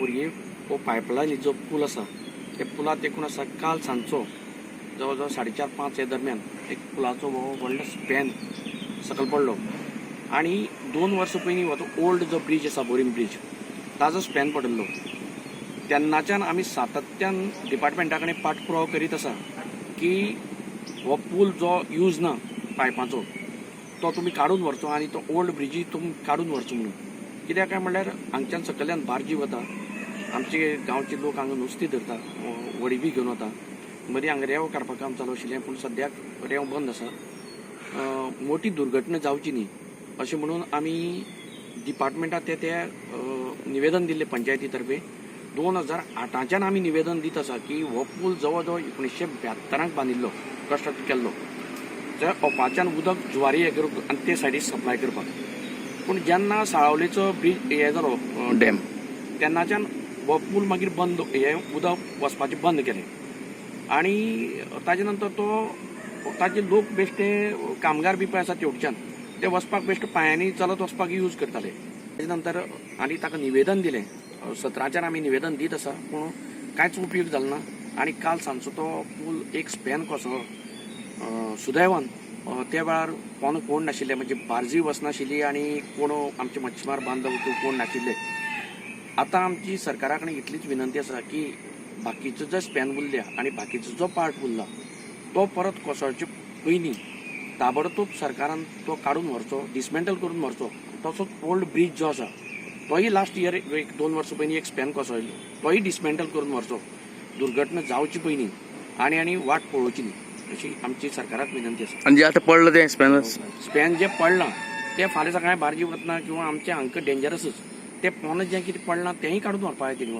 बोरये हो पायपलायनी जो पूल आसा त्या पुला तेकून आसा. काल सांजचो जवळ जवळ 4:30-5 हे दरम्यान एक पुलाचो हो व्हडलो स्पॅन सकयल पडलो आनी 2 वर्सां पयलीं हो तो ओल्ड जो ब्रीज आसा, बोरीम ब्रीज, ताजो स्पॅन पडिल्लो. तेन्नाच्यान आमी सातत्यान डिपार्टमेंटा कडेन पाठपुरावो करीत आसा की हो पूल जो यूज ना पायपाचो, तो तुमी काडून व्हरचो आनी तो ओल्ड ब्रिजूय तुमी काडून व्हरचो म्हणून. कित्याक काय म्हणल्यार हांगच्यान सकयल्यान बार्जी वता, आमचे गांवचे लोक हांगा नुस्तें धरता, व्हडीं बी घेवन वता. मदीं हांगा रेंव काडपा काम चालू आशिल्लें, पूण सद्याक रेंव बंद आसा. मोठी दुर्घटना जावची न्ही अशें म्हणून आमी डिपार्टमेंटाक ते ते निवेदन दिल्लें पंचायती तर्फे. 2008च्यान आमी निवेदन दीत आसा की हो पूल जवळ जवळ 1972राक बांदिल्लो, कन्स्ट्रक्ट केल्लो, जंय ओपाच्यान उदक जुवारी हे करूंक आनी ते सायडीक सप्लाय करपाक. पूण जेन्ना साळावलेचो ब्रीज हे जालो, डॅम, तेन्नाच्यान हो पूल मागीर बंद, हे उदक वचपाचें बंद केलें आनी ताजे नंतर तो ताजे लोक बेश्टे कामगार बी पळय आसा तेवटेच्यान ते वचपाक बेश्टे पांयांनी चलत वचपाक यूज करताले. ताजे नंतर आनी ताका निवेदन दिलें. 17च्यान आमी निवेदन दीत आसा, पूण कांयच उपयोग जालो ना. आनी काल सांजचो तो पूल एक स्पॅन कोसळ्ळो. सुदैवान त्या वेळार कोण कोण नाशिल्ले, म्हणजे बार्जी वचनाशिल्ली आनी कोण आमचे मच्छीमार बांधव किंवा कोण नाशिल्ले. आतां आमची सरकारा कडेन इतलीच विनंती आसा की बाकीचो जो स्पॅन उरल्या आनी बाकीचो जो पार्ट उरला, तो परत कोसळचे पयलीं ताबडतोब सरकारान तो काडून व्हरचो, डिसमेंटल करून व्हरचो. तसोच ओल्ड ब्रीज जो आसा, तोय लास्ट इयर एक 2 वर्सां पयलीं एक स्पॅन कोसळिल्लो, तोय डिसमेंटल करून व्हरचो दुर्घटना जावचे पयलीं आनी आनी वाट पळोवची न्ही अशी आमची सरकाराक विनंती आसा. आणि जे आता पडलं ते स्पॅन? स्पॅन जे पडलां ते फाल्यां सकाळी बार्जी वतना किंवा आमचे हांकां डेंजरसच. ते पोंदा जें कितें पडलां तेंय काडून व्हरपाक जाय तेणी.